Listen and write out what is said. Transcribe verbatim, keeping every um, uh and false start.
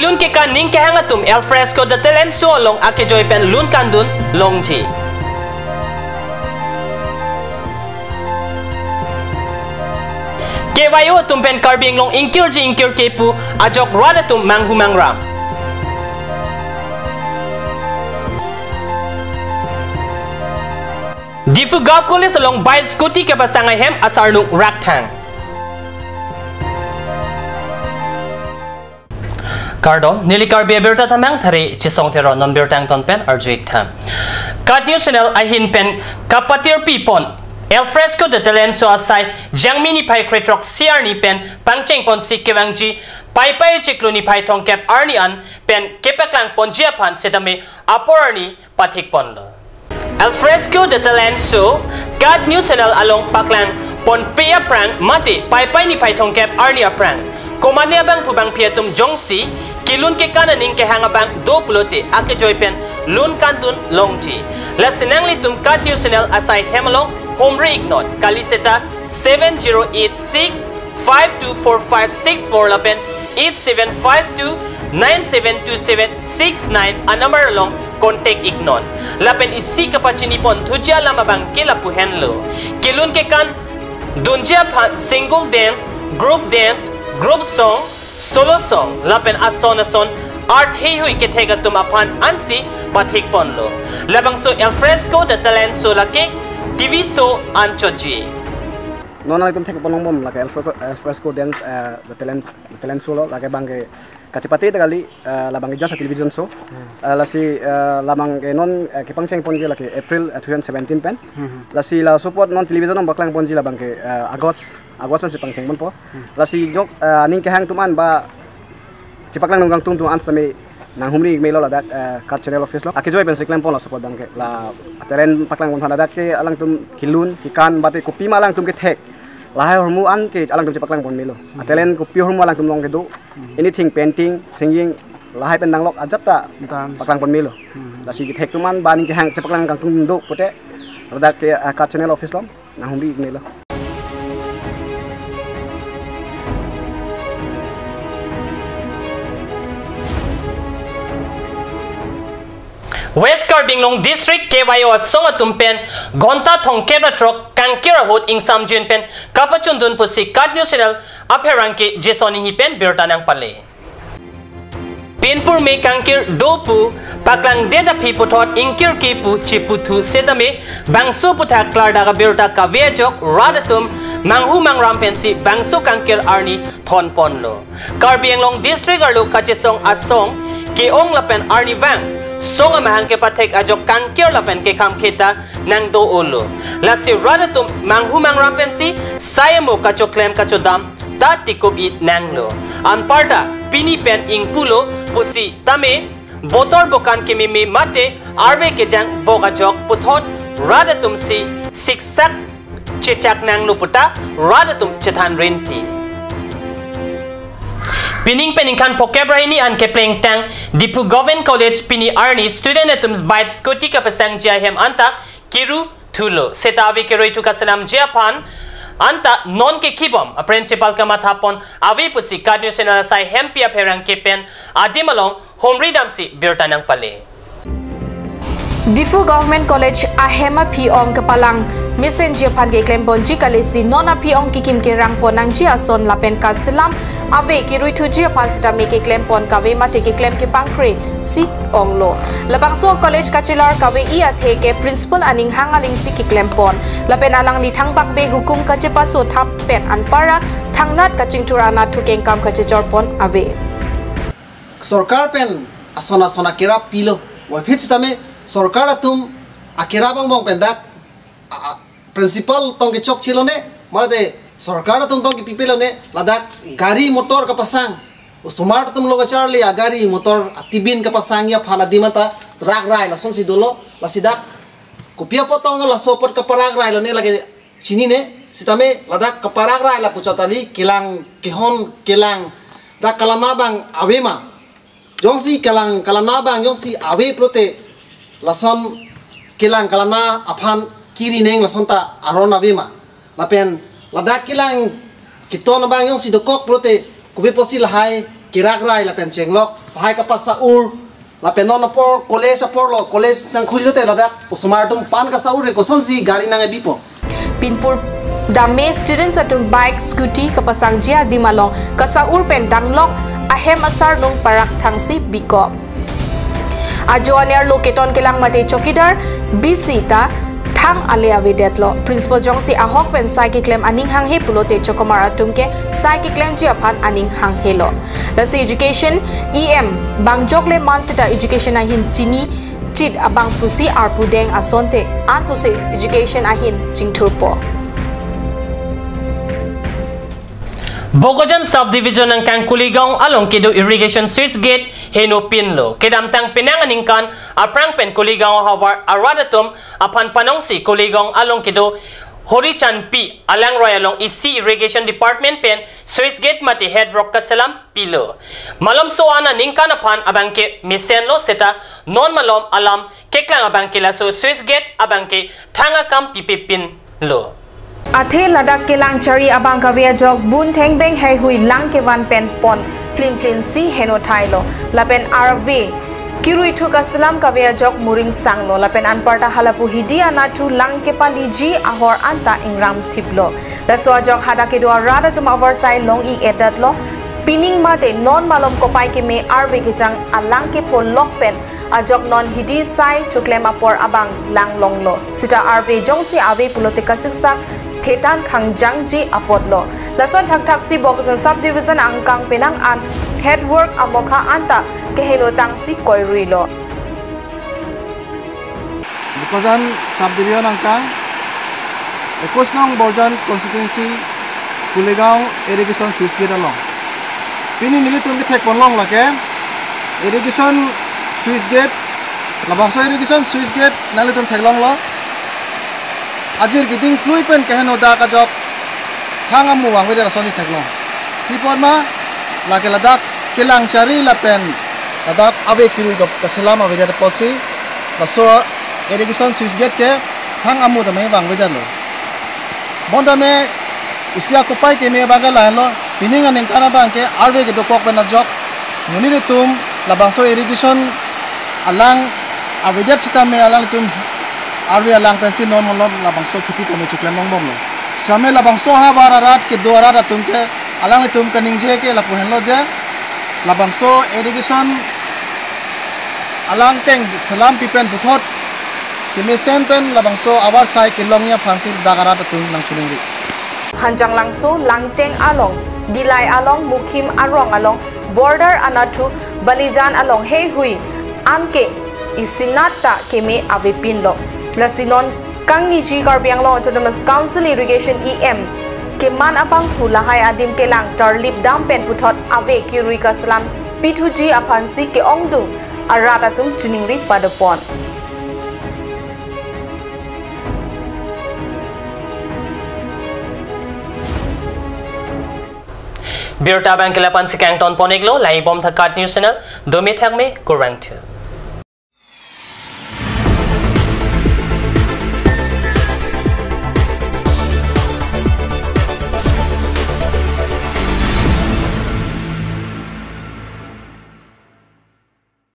Lun kekan ning kehang atum Al Fresco The Talent Show along akejoy pen lun kandun longji. K Y O atum pen Karbi Anglong ingkirji ingkirke pu ajok rat atum manghu mangram. Diphu Govt College along bike scooty kepasang ahem asarnung rakthang. Kardom, neli Karbi Abirta Tamang Thari Chisong Theron non birta angton pen arju-ik tha. KAT News Channel ahin pen kapatirpi pon Al Fresco The Talent Show asai Jangmi niphai krethrok isi arni pen pangcheng ponsi kevangji Paipai chiklo niphai thomkep arni an pen kepaklang ponji aphan setame apor arni pathik ponlo. Al Fresco The Talent Show, KAT News Channel along paklang ponpe aphrang mate Paipai niphai thomkep arni aphrang, komatne abangphu bangphi atum jongsi kelun kekan aning kehang abang do pulote akejoy pen lun kandun longji. Lasi nanglitum KAT News Channel asai hem along humri-iknon, kali seta seven zero eight six five two four five six four lapen eight seven five two nine seven two seven six nine anumber along contact-iknon. Lapen isi kapachini ponthuji alam abangke lapu henlo. Kelun kekan dunji aphan single dance, group dance, group song, solo song, lapen ason ason art heihui kethek atum aphan ansi pathik ponlo. Labangso Al Fresco The Talent Show lake T V show anchotji. Non nangtum thek ponlongbom lake Al Fre-, Al Fresco Dance, eh, The Talent, The Talent Show lo, lake abangke kachepate ta kali, eh, labangke just a television show. Eh, lasi, eh, labangke non, eh, kepangcheng ponji lake April, eh, two thousand seventeen pen. Lasi laso apot non television along paklang ponji labangke, eh, August, August pensi pangcheng ponpo. Lasi jok, eh, aning kehang atum an ba chepaklang nung kangtung atum an setame nanghumri-ik melo ladak, eh, KAT Channel office lo. Akejoy pensi klem pon laso apot abangke la talent paklang pon aphan ladak ke alangtum kelun kekan mate kopima alangtum kethek, lahai ahormu an ke alangtum chepaklang pon melo. Talent kopi ahormu alangtum along kedo. Anything, painting, singing, lahai pen nanglok ajat ta paklang pon melo. Lasi kethek atum an ba aning kehang chepaklang kangtung do pute ladak ke, eh, KAT Channel office lo nanghumri-ik melo. West Karbi Anglong District K Y O asong atum pen ghonta thomkep ra throk kangkir ahut ingsamjin pen kapachundun pusi KAT News Channel apherangke Jason Inghi pen birta nangpale. Pinpur me kangkir do pu paklangdet aphi puthot ingkirke pu chiputhu setame bangso aphuthak klardak abirta kave ajok rat atum manghu mangram pensi bangso kangkir arni thon ponlo. Karbi Anglong District arlo kachesong asong ke-ong lapen arnivang song amahang kepathek ajok kangkir lapen kekham kheta nangdo-olo. Lasi rat atum manghu mangram pensi sai amo kachoklem kachodam ta tikup-i nanglo. Anparta pini pen ingpulo pusitame botor bokan kememe mate arve kejang vok ajok puthot rat atumsi siksak chechak nanglo puta rat atum chethan rinti. Pining pen ningkan phokep ra hini an keplengtang Diphu Government College pini arni student atum bike scooty kapasangji ahem anta kiru thulo. Seta ave kiruithu kaselamji aphan anta non ke kibom a principal kamatha pon ave pusi KAT News Channel asai hempi apherangke pen adim along humri damsi birta nangpale. Diphu Government College ahem aphi-ong kepalang mesenji aphan keklem ponji kalisi non aphi-ong kekim kerang pon nangji ason lapen kaselam ave kiruithuji aphan setame keklem pon kave mate keklem kepangkre si onglo. Labangso college kachelar kave-i athe ke principal aning hang alingsi keklem pon. Lapen alangli thangbak be hukum kachepaso thap pen anparta thangnat kachingthur anat thukengkam kachechor pon ave. Sorkar pen ason ason akera pilo. Voiphit sitame sorkar atum akera bangbong pen dak, a, a, principal tong kechokche lone, mate sorkar atum tong kepipe lone, ladak gari motor kapasang. Osomar atum lo kacharli agari motor atibin kapasangji aphan adim anta ragrai lasonsi dolo, lasi dak kopi apot tong laso apot kaparagrai lone lake chinine, sitame ladak kaparagrai lapu chot kali, kelang kehon kelang dak kalana abang ave ma. Jongsi kelang kalana abang jongsi ave pulote lason kelang kalana aphan kiri neng lason ta aron ave ma. Lapen ladak kelang keton abang jongsi dokok pulote kopi apotsi lahai keragrai lapen chenglok Lahai kapasa-ur, lapen non apor college apor lo, college nangkhui lote ladak osomar atum pan kasa-ur he, kosonsi gari nang-ebipo. Pinpur dam me students atum bike, scooty kapasangji adim along kasa-ur pen danglok ahem asarnung parak thangsi bikok. Ajo anerlo keton kelang mate chowkidar bisi ta thang ale avedetlo. Principal jongsi ahok pen sai keklem aning hanghe pulote chokomar atum ke sai keklemji aphan aning hanghelo. Lasi education E M bangjokle man seta education ahin chini chit abang pusi arpu deng asonte ansose education ahin chingthurpo. Bokajan Subdivision angkang Kuligaon along kedo irrigation sluice gate heno pinlo. Kedamtang penang aningkan aphrang pen Kuligaon havar arat atum aphan panongsi Kuligaon along kedo Horichanpi alangroi along isi irrigation department pen sluice gate mate head rock kaselam pilo. Malomso an aningkan aphan abangke mesenlo seta non malom alam keklang abangke laso sluice gate abangke thang akam pipepinlo. Athe ladak kelang chari abang kave ajok bun thengbeng heihui lang kevan pen pon plin plin si heno thailo. Lapen arve kirui thu kaselam kave ajok muringsanglo. Lapen anparta halapu hidi anathu lang kepaliji ahor anta ingram thiplo. Laso ajok hadak kedo arat atum avarsai long-i-etdetlo. Pining mate non malom kopai keme arve kechang alang kepholok pen ajok non hidi sai choklem apor abang lang longlo. Seta arve jongsi ave pulote kasiksak thetan khangjangji apotlo. Lason thakthak si Bokajan Subdivision angkang penang an head rock amokha anta keheno tangsi koiruilo. Bokajan Subdivision angkang, ekus nong Borjan constituency, Kuligaon irrigation sluice gate along. Pini nelitum kethekpon long lake irrigation sluice gate, labangso irrigation sluice gate nanglitum theklonglo. Ajir keding klui pen keheno dak ajok thang amu vangvedet asonsi theklong. Pi apot ma, lake ladak kelang chari lapen ladak ave kirui dop kaselam avedet apotsi laso irrigation sluice gate ke thang amu tame vangvedetlo. Bonta me isi akopai keme abangke lahenlo, pining aningkan abangke arve kedokok pen ajok monit atum labangso irrigation alang avedet sitame alanglitum arve alang pensi non malom labangso kheti tame choklem longbomlo. Sitame labangso havar arat kedo arat atum ke alanglitum kaningje ke lapu henlo je labangso irrigation alangteng selam pipen puthot kemesen pen labangso avarsai kelongji aphansi dak arat atum nangchiningri. Hanjanglangso, Langteng along, Dillai along, Mukhim arong along, border anathu Balijan along heihui anke isinat ta keme avepinlo. Lasi non kangniji Karbi Anglong Autonomous Council Irrigation E M keman abangphu lahai adim kelang tarlip dam pen puthot ave kirui kaselam pithuji aphansi ke-ongdung arat atum chiningri padopon. Birta abangke la-ansi kangtonpon-iklo, langdunbom tha KAT News Channel, dome thakme, kurvangthu.